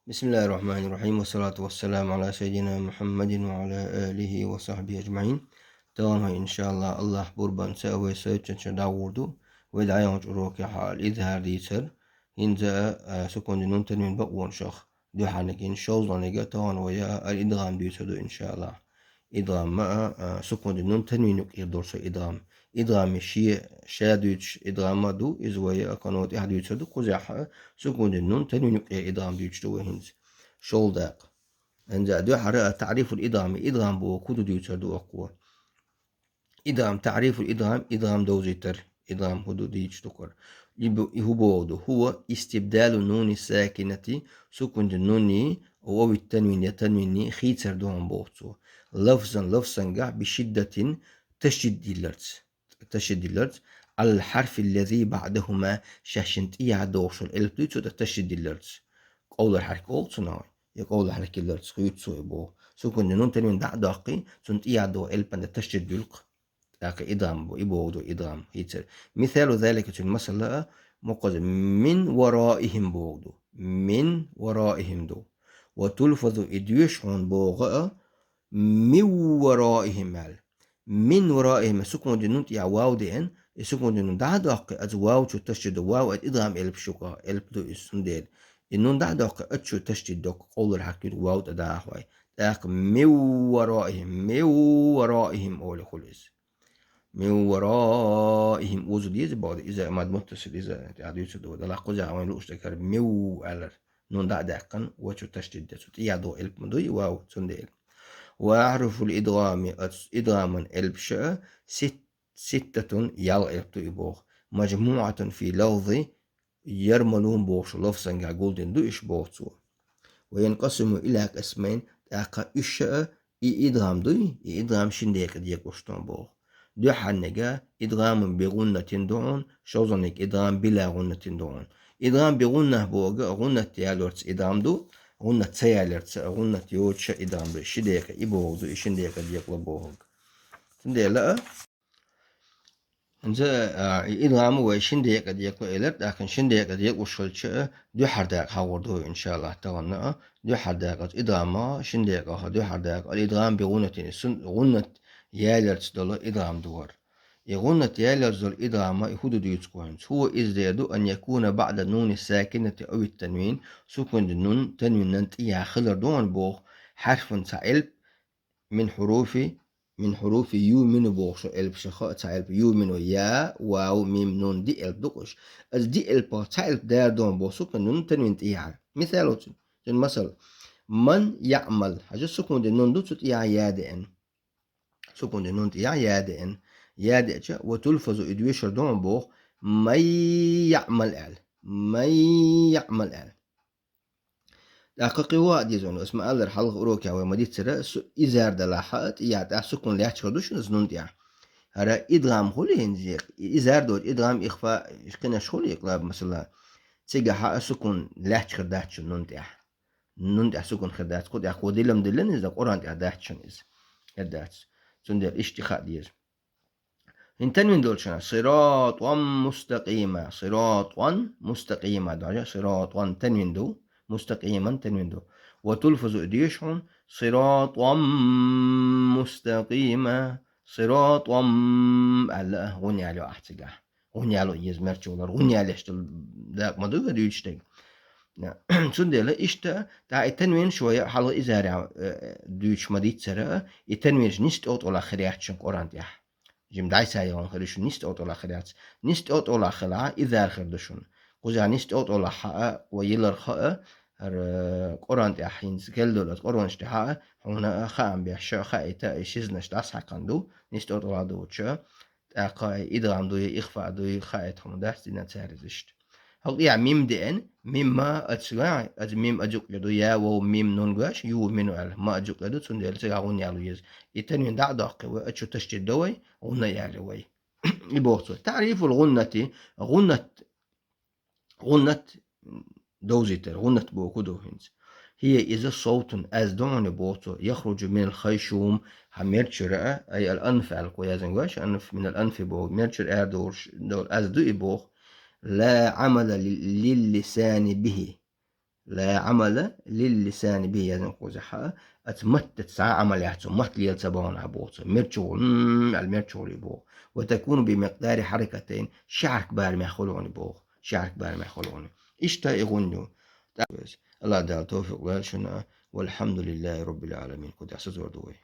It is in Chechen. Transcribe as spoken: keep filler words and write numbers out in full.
بسم الله الرحمن الرحيم، والصلاة والسلام على سيدنا محمد وعلى آله وصحبه أجمعين. Тахана, иншааллахӀ, АллахӀ бурбанца вай сайтанча дӀагӀур ду. Вай дӀаяханчу урокехь ал-изхӀар дийцар. ХӀинца а, сукун ди нун танвин бакъонашах дуьхьарниг, шовзткъанниг а тахана вай а, ал-идгӀам дуьйцур ду, иншааллахӀ. ИдгӀам а, а, сукун ди нун танвин юкъера долуш идгӀам. ИдгӀам шен ша дуьйцуш идгӀам а ду, иза вай а кхана тӀехь дуьйцур ду, кхузахь а сукун ди нун танвин юкъера идгӀам дуьйцуш ду вай хӀинца. ШолгӀа дакъа. ХӀинца дуьххьара а таӀрифул идгӀам, идгӀам бохург хӀун ду дуьйцур ду оцу. ИдгӀам, таӀрифул идгӀам, идгӀам довзийтар. ИдгӀам хӀун ду дийцуш ду кхара. И бу-, и хӀун бохург ду? هو استبدال النون الساكنة, сукун ди нунний, ва бит-танвин, я танвинний хийцар ду хьуна боху цо. لفظا, лафзангахь, بشدة, ташдид дилларца. Ташдид дилларца. على الحرف الذي بعدهما, шаьшшинна тӀехьа догӀуш долу элп дуй цо тӀе ташдид дилларца. Къовлар хьаьрк олу цунах вай. Я къовлар хьаьрк хилларца хуьйцу цо и боху. Сукун ди нун танвин дӀа а доккхий, цунна тӀехьа догӀу элпана тӀе ташдид дуьллу-кх. ТӀаккха идгӀам бу, и бохург ду идгӀам хийцар. مثال ذلك, цуьнан масала а, мукъаза, من ورائهم бохург ду. من ورائهم ду. وتلفظ, и доьшу хьуна боху а, من ورائهم аьлла. من ورائهم, сукун ди нун тӀехьа вав деана, и сукун ди нун дӀа а доккхий, оцу вав чу ташдид ду, вав оцу идгӀам элпашна юкъа элп ду иза, цундела. И нун дӀа а доккхий, оцу чу ташдид ду, къовлар хьаьрк юьллу вав тӀе дахахь вай. ТӀаккха من ورائهم, من ورائهم олий хуьлу иза. من ورائهم оза деза боху, иза мад муттасил, иза тӀаьхьа дуьйцур ду, делахь кхузахь вайна лууш дерг хӀара من аьлларг. Нун дӀа а даьккхина, ва чу ташдид деш, цу тӀехьа догӀу элп ма дуй, вав, цундела. وأحرف الإدغام, оцу идгӀаман элпаш а, ست-, ستة, ялх элп ду и боху. مجموعة في لفظ يرملون бохучу лафзангахь гулдина ду уьш боху цо. وينقسم إلى قسمين, тӀаккха уьш а, и идгӀам дуй, и идгӀам шина декъе декъалуш ду хьуна боху. Дуьххьарниг а идгӀамун бигӀуннатин ду хьуна, шовзткъанниг идгӀам била гӀуннатин ду хьуна. ИдгӀам бигӀунна бохург а гӀуннат ялорца идгӀам ду, гӀуннат ца ялорца а, гӀуннат йоцуш а идгӀам ду. Ши декъе и бохург ду, и шина декъе декъало бохург. Цундела а, ХӀинца, а, и идгӀам вай шина декъе декъало элира, тӀаккха шина декъе декъалуш хилча а, дуьххьара дакъа хьахор ду, иншааллахӀ, тахана а, дуьххьара дакъа, оцу идгӀамах шина декъах дуьххьара дакъа, ал-идгӀам бигӀуннатин, сун-, гӀуннат ялорца долу идгӀам ду хӀара. И гӀуннат ялорца долу идгӀам, и хӀун ду дуьйцу кхунца? هو, иза дер ду, أن يكون بعد النون الساكنة أو التنوين, сукун ди нун, танвинан тӀехьа хилар ду хьуна боху, حرف, цхьа элп, من حروف, من حروف يؤمن бохучу элпашах а цхьа элп, يؤمن, я, вав, мим, нун, диъ элп ду-кх уьш. Оцу диъ элпах цхьа элп дер ду хьуна боху сукун ди нун, танвин тӀехьа. Мисал оцу, цуьнан масал. من يعمل, хьажа, сукун ди нун ду, цу тӀехьа я деана. Сукун ди нун тӀехьа я деана. Я деача, وتلفظ, и доьшур ду хьуна боху, من يعمل аьлла. من يعمل аьлла. ТӀаккха кхин хӀун а деза вайна, ас ма-аллара, хьалха урокехь вай ма-дийццара, су-, изар далахь а, тӀехьа тӀехь сукун лаьтташ хир ду шуна иза нун тӀехь. ХӀара идгӀам хуьлу хӀинца, и изар доцу идгӀам, ихфа, кхинаш хуьлу икълаб, масала. Цигахь а сукун лаьтташ хир дац шуна нун тӀехь. Нун тӀехь сукун хир дац, кху тӀехь кхо дилам диллина иза, Къуръан тӀехь дац шуна иза. Хир дац. Цундела иштта хаа деза. ХӀинца танвин долчу хенахь, صراطا مستقيما, صراطا مستقيما ду хьажа, صراطا танвин ду, مستقيما танвин ду. وتلفظ, и доьшу хьуна, صراطا مستقيما, صراطا аьлла, гӀунна ялайо ахь цигахь. ГӀунна яло еза мерчу валар, гӀунна ялош долу дакъа ма ду вай дуьйцуш дерг. Цундела иштта, тӀаккха и танвинаш вай хьалха изарехь, э, дуьйцуш ма-дийццара, и танвинаш нисса тӀе тӀолахь хир яц шуна Къуръан тӀехь. Жима дӀасаяхана хир ю шуна, нисса тӀе тӀолахь хир яц. Нисса тӀе тӀолахь хилахь, изар хир ду шуна. Кхузахь нисса тӀе тӀолахь хаа, вай йилар хаа, хӀара Къуръан тӀехь хӀинца гел долу оцу Къуръанаш тӀехь а, хьуна а хаам беш а, хаийта а, и шизанаш дӀасахьаькхна ду, нисса тӀе тӀолахь доцуш а, тӀаккха и идгӀам дуй, ихфа дуй, хаийта хӀума дац дина цара иза иштта. ХӀокху тӀехь мим деана, мим ма оцу, оцу мим оцу юкъе ду, я, вов, мим, нун гош, يؤمن аьлла, ма оцу юкъе ду, цундела цигахь гӀунна яло еза. И танвин дӀа а доккхий вай, оцу чу ташдид до вай, гӀунна ялайо вай. И боху цо. تعريف الغنة, гӀуннат, гӀуннат довзийтар, гӀуннат бохург хӀун ду хӀинца? هي, иза, صوت, аз ду хьуна боху цо, يخرج من الخيشوم, хьан мерчуьра а, أي الأنف аьлла кху язан гош, анф, من الأنف боху, мерчуьра арадолуш долу аз ду и боху. لا عمل لل-، للسان به. لا عمل للسان به, яздина кхузахьа, аца маттаца цхьа а Ӏамал яц цун, матта лела ца бахана боху цо. МерчугӀур, м-м, аьлла мерчугӀур боху. وتكون بمقدار حركتين, ши хьаракат барамехь хуьлу хьуна боху. Ши хьаракат барамехь хуьлу хьуна. Иштта и гӀунна ю. ТӀаккха Аллах Дала тавфикъ лойла шуна. والحمد لله رب العالمين. Кху тӀехь сацор ду вай.